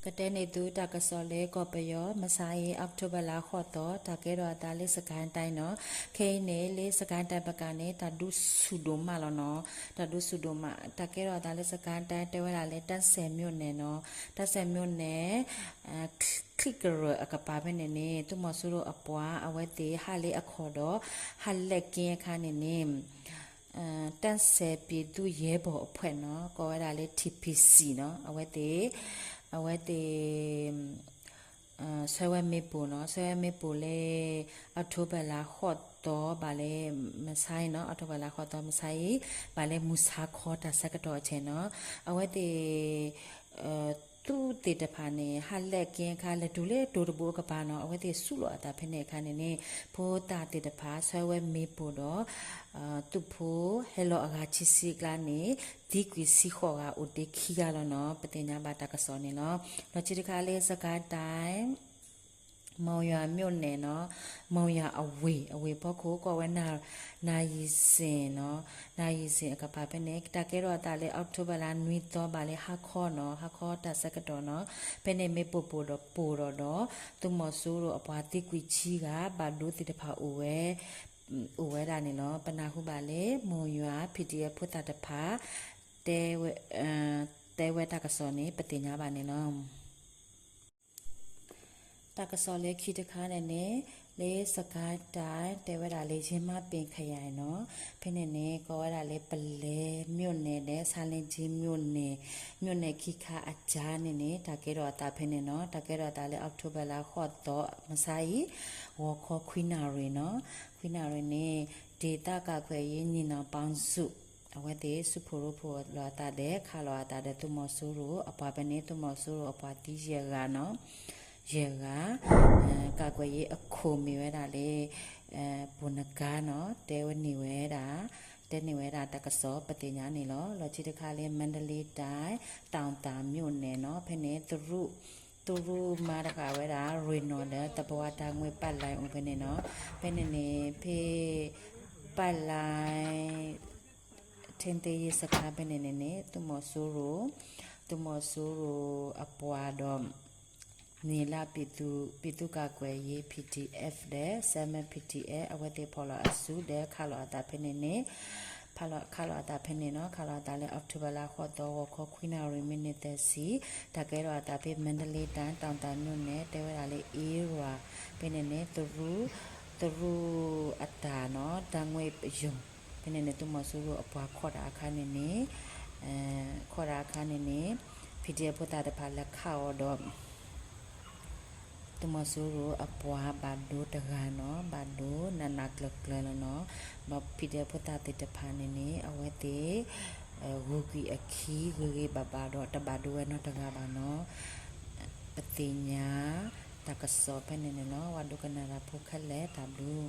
ကတဲန့ၢ်သုတၢ်ကစီၣ်လၢကီၢ်ပယီၤ မဆါအံၤ October လါဃိးသီ တၢ်ကဲထီၣ်အသးလၢစကဲၣ်တၢ်နီၤ, ခဲအံၤန့ၣ် လၢစကဲၣ်တၢ်ပကၤန့ၣ် တၢ်ဒုးဆူၣ်ဒိၣ်မးလီၤနီၤ, တၢ်ဒုးဆူၣ်ဒိၣ်မး တၢ်ကဲထီၣ်အသးလၢစကဲၣ်တၢ် တဲဝဲဒၣ်လၢ တၢ်စဲးမျိၣ်နဲၣ်နီၤ, တၢ်စဲးမျိၣ်နဲၣ် ချံၣ်ကရၢၢ်အကပၤဖဲန့ၣ်န့ၣ် သုးမီၤစိရိၤအပှၤ အဝဲသ့ၣ်ဟးလၢအခီၣ်ဒီး ဟးလဲၤက့ၤအခါန့ၣ်န့ၣ် တၢ်စဲးပံၤသူယဲၢ်ဘီၣ်အဖှဲးနီၤ ကိးဝဲဒၣ်လၢ ထံၣ်ဖံၣ်စံၣ် နီၤ, အဝဲသ့ၣ် အဝဲသ့ၣ် ဆၢဝဲမ့ၣ်ပိၢ်နီၤ, ဆၢဝဲမ့ၣ်ပိၢ်လၢ October လါဃိးသီ ဘၣ်လၢ မဆါအံၤနီၤ, October လါဃိးသီ မဆါအံၤ ဘၣ်လၢမုၢ်ဆါခီတၢ်ဆၢကတီၢ်အဆဲးနီၤ, အဝဲသ့ၣ် သုးသ့ၣ်တဖၣ်န့ၣ် ဟးလဲၤက့ၤအခါ လဲၤတုၤလၢတိၤတဘိအကပၤနီၤ, အဝဲသ့ၣ်ဆူၣ်လီၤအသးဖဲန့ၣ်အခါန့ၣ်န့ၣ် ဖိသၣ်သ့ၣ်တဖၣ် ဆၢဝဲမ့ၣ်ပိၢ်ဒီး သုးဖိဟဲလီၤအဂၤခံဆံအကျါန့ၣ် သံကွံာ်ဆံဃိးဂၤအိၣ်တ့ၢ်ခံဂၤလီၤနီၤ, ပသ့ၣ်ညါဘၣ်တၢ်ကစီၣ်န့ၣ်လီၤ. လီၤခံတခါလၢစကဲၣ်တၢ် မုံရွာမြို့နယ်နီၤ, မုံရွာအဝ့ၢ်, အဝ့ၢ်ဖီခိၣ်ကိးဝဲ နာရီစင်နီၤ, နာရီစင်အကပၤဖဲန့ၣ် တၢ်ကဲထီၣ်အသးလၢ October လါနွံသီ ဘၣ်လၢဟါခီနီၤ, ဟါခီတၢ်ဆၢကတီၢ်နီၤ, ဖဲန့ၣ်မ့ၣ်ပိၢ်ပိၢ်ဒီးပိၢ်ဒီးဒီး သုးမီၤစိရိၤအပှၤသံကွံာ်ဆံဂၤ ဘၣ်ဒိသ့ၣ်တဖၣ်အိၣ်ဝဲ အိၣ်ဝဲဒၣ်န့ၣ်လီၤ. ပနၢ်ဟူဘၣ်လၢ မုံရွာ PDF ဖိသၣ်တဖၣ် တဲဝဲတၢ်ကစီၣ်န့ၣ် ပသ့ၣ်ညါဘၣ်န့ၣ်လီၤ. တၢ်ကစီၣ်လၢခံတခါန့ၣ်န့ၣ် လၢစကဲၣ်တၢ် တဲဝဲဒၣ်လၢ ယင်းမာပင်ခရိုင်နီၤ, ဖဲန့ၣ်န့ၣ် ကိးဝဲဒၣ်လၢ ပုလဲမြို့နယ် ဒီး ဆားလင်းကြီးမြို့နယ်, မြို့နယ်ခံခါအကြားန့ၣ်န့ၣ် တၢ်ကဲထီၣ်အသးဖဲန့ၣ်နီၤ, တၢ်ကဲထီၣ်အသးလၢ October လါဃိးသီ မဆါအံၤ ဂီၤခီခွံနၣ်ရံၣ်နီၤ, ခွံနၣ်ရံၣ်န့ၣ် ဒေသကာကွယ်ရေးညီနောင်ပေါင်းစု အဝဲသ့ၣ် စုဖီၣ်ရိဖီၣ်လီၤအသးဒီး ခးလီၤအသးဒီး သုးမီၤစိရိၤအပှၤဖဲန့ၣ်, သုးမီၤစိရိၤအပှၤသံယဲၢ်ဂၤနီၤ, ယဲၢ်ဂၤ, ကာကွယ်ရေးအခိၣ်မ့ၢ်ဝဲဒၣ်လၢ ပိၢ်နကါနီၤ, တဲဝဲန့ၢ်ဝဲဒၣ်, တဲန့ၢ်ဝဲဒၣ်တၢ်ကစီၣ် ပသ့ၣ်ညါန့ၣ်လီၤ. လီၤခံတခါလၢ မန္တလေးတိုင်း တောင်သာမြို့နယ်နီၤ, ဖဲန့ၣ် သုးရူၢ်မါတဂၤဝဲဒၣ် ရ့ၣ်နီၤဒီး သဘာဝဓာတ်ငွေ့ ပိုက်လိုင်းအိၣ်ဖဲန့ၣ်နီၤ, ဖဲန့ၣ်န့ၣ် ဖဲ ပိုက်လိုင်း ထိန်းသိမ်းရေးစခန်း ဖဲန့ၣ်န့ၣ်န့ၣ် သုးမီၤစိရိၤ, သုးမီၤစိရိၤအပှၤဒီး နံၤလၢ ပြည်သူ့ကာကွယ်ရေး PDF ဒီး Seven PDF အဝဲသ့ၣ်ဖီၣ်လီၤအစုဒီး ခးလီၤအသးဖဲန့ၣ်န့ၣ်, ခးလီၤအသးဖဲန့ၣ်နီၤ, ခးလီၤအသးလၢ October လါဃိးသီ ဂီၤခီခွံနၣ်ရံၣ် မံးနံးသၢဆံ, တၢ်ကဲထီၣ်အသးဖဲ မန္တလေးတိုင်း တောင်သာမြို့နယ် တဲဝဲဒၣ်လၢ အ့ရၤ, ဖဲန့ၣ်န့ၣ် သုးရူၢ်, သုးရူၢ်အတၢ်နီၤ ဓာတ်ငွေ့ရုံ ဖဲန့ၣ်န့ၣ် သုးမီၤစိရိၤအပှၤခိးတၢ်အခါန့ၣ်န့ၣ်, ခိးတၢ်အခါန့ၣ်န့ၣ် PDF ဖိသၣ်တဖၣ်လဲၤခးအီၤဒီး သုးမီၤစိရိၤအပှၤဘၣ်ဒိတဂၤနီၤ, ဘၣ်ဒိနးနးကျၢၤကျၢၤလီၤနီၤ, ဒီး PDF ဖိသၣ်သ့ၣ်တဖၣ်န့ၣ်န့ၣ် အဝဲသ့ၣ် ဂုၤကွံာ်အခံဂ့ၤဂ့ၤဘၣ်ဘၣ်ဒီး တဘၣ်ဒိဝဲနီတဂၤဘၣ်နီၤ, ပသ့ၣ်ညါတၢ်ကစီၣ်ဖဲန့ၣ်န့ၣ်လီၤ. ဝၤဒိကနၣ်တၢ်ဖိခဲလၢာ်တၢ်ဘျုး